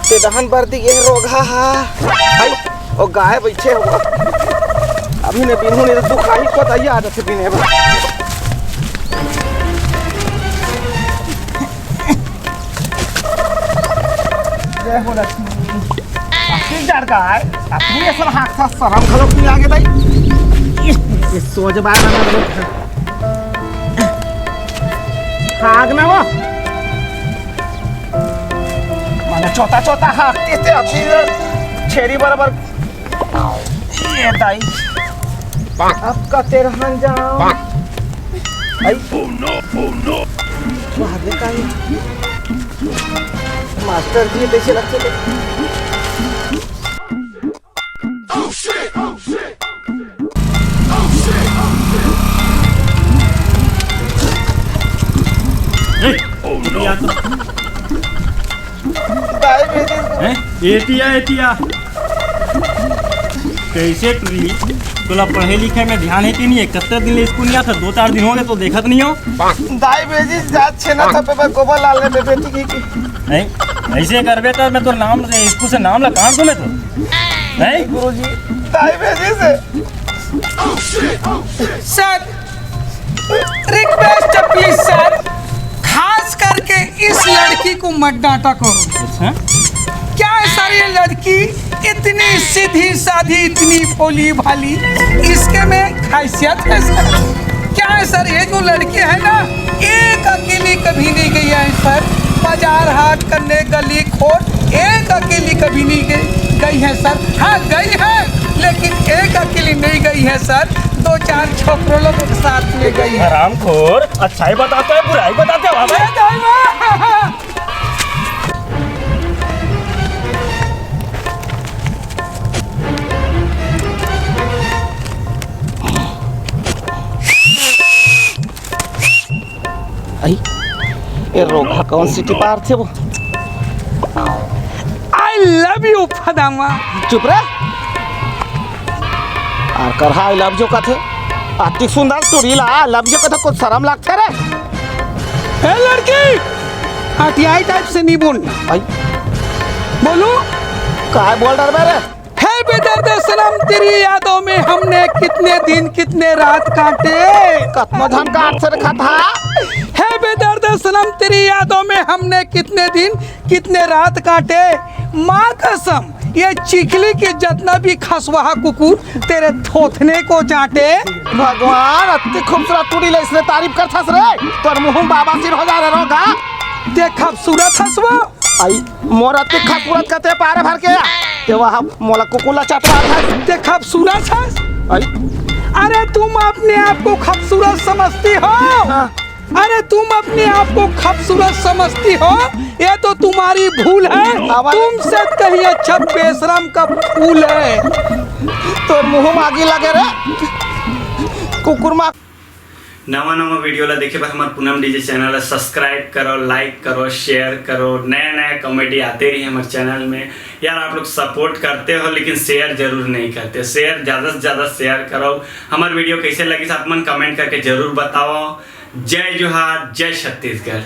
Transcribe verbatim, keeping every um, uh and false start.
ते डहन बर दी ये रोगहा हा। आई, ओ गाय बइठे हो। अभी ने बिनहू नहीं तो तू खाही को तैयार आ जाथे बिने बर। जय हो लक्ष्मी। आखिर जार गाय, अपनी असल हाथ सा शरम घलो नहीं आगे दाई। ये, ये सोच बाय ना लोग। भाग ना वो। माने चोता चोता हाथ ते अभी छेरी बराबर। ये दाई। अब का तेरहन जाओ। आई। मार दे काई। मास्टर जी कैसे लगते थे? ए, या तो दाई भेजे। हैं? एतिया, एतिया। कैसे टुरी? तोला पढ़े लिखे में ध्यान है कि नहीं है? कत्ते दिन ले स्कूल नहीं आता? दो चार दिन हो गए तो देखत नहीं हो। दाई भेजी जात छे ना था पे गोबर लाल ने बेटी की, की। नहीं, ऐसे करबे तो मैं तो नाम से, स्कूल से नाम ला काट दूं मैं तो। नहीं? गुरुजी, दाई भेजी से। सर, रिक्वेस्ट है प्लीज सर, खास करके इस लड़की को मत डांटा करो। अच्छा? क्या है सर, ये लड़की इतनी सीधी साधी, इतनी भोली भाली, इसके में खासियत है सर? क्या है सर, ये जो लड़की है ना, एक अकेली कभी नहीं गई है सर, बाजार हाट करने, गली खोर, एक अकेली कभी नहीं गई, गई है सर। हाँ, गई है, लेकिन एक अकेली नहीं गई है सर, दो चार छोकरों लोगों के साथ में गई है। हरामखोर, अच्छाई बताते हैं, बुराई बताते हैं, वाह भाई। ये दाई माँ। आई, ए रोगहा कौन सी टिपार थे वो? I love you फदामा। चुप रे। आर कर हा I love you कथे। अति सुंदर टुरी ला I love you कथे, कुछ शरम लागथे रे। ए लड़की, अटियाई टाइप से नहीं बोलना। आई। बोलू। काय बोल डरबे रे? हे बेदर्द सनम, तेरी यादों में हमने कितने दिन, कितने रात काटे। कतनो झन काट से रखा था। हे बेदर्द सनम, तेरी यादों में हमने कितने दिन, कितने रात काटे। माँ कसम, ये चिखली के जतना भी खसवाहा कुकुर तेरे थोथने को चाटे। भगवान, अति खूबसूरत टुरी ले इसने तारीफ करथस रे। तोर मुंह बाबा सिर हो जा रे रोगहा। ते खूबसूरत हस वो। आई, मोर अति खूबसूरत कथे पारे भर के। ते वह मोला कुकुला चटवा था। ते खूबसूरत हस। आई। अरे तुम अपने आप को खूबसूरत समझती हो? हाँ। अरे तुम अपने आप को खूबसूरत समझती हो, ये तो तुम्हारी भूल है। आवाज तुमसे कहीं अच्छा बेशरम का फूल है। तोर मुंह में आगी लगे रे, कुकुर माँ। नवा नवा वीडियो ला देखे बर हमर पूनम डीजे चैनल ला सब्सक्राइब करो, लाइक करो, शेयर करो। नया नया कॉमेडी आते रही हमर चैनल में। यार, आप लोग सपोर्ट करते हो लेकिन शेयर जरूर नहीं करते। शेयर, ज़्यादा से ज़्यादा शेयर करो। हमर वीडियो कैसे लगिस आप मन कमेंट करके जरूर बताओ। जय जोहार, जय छत्तीसगढ़।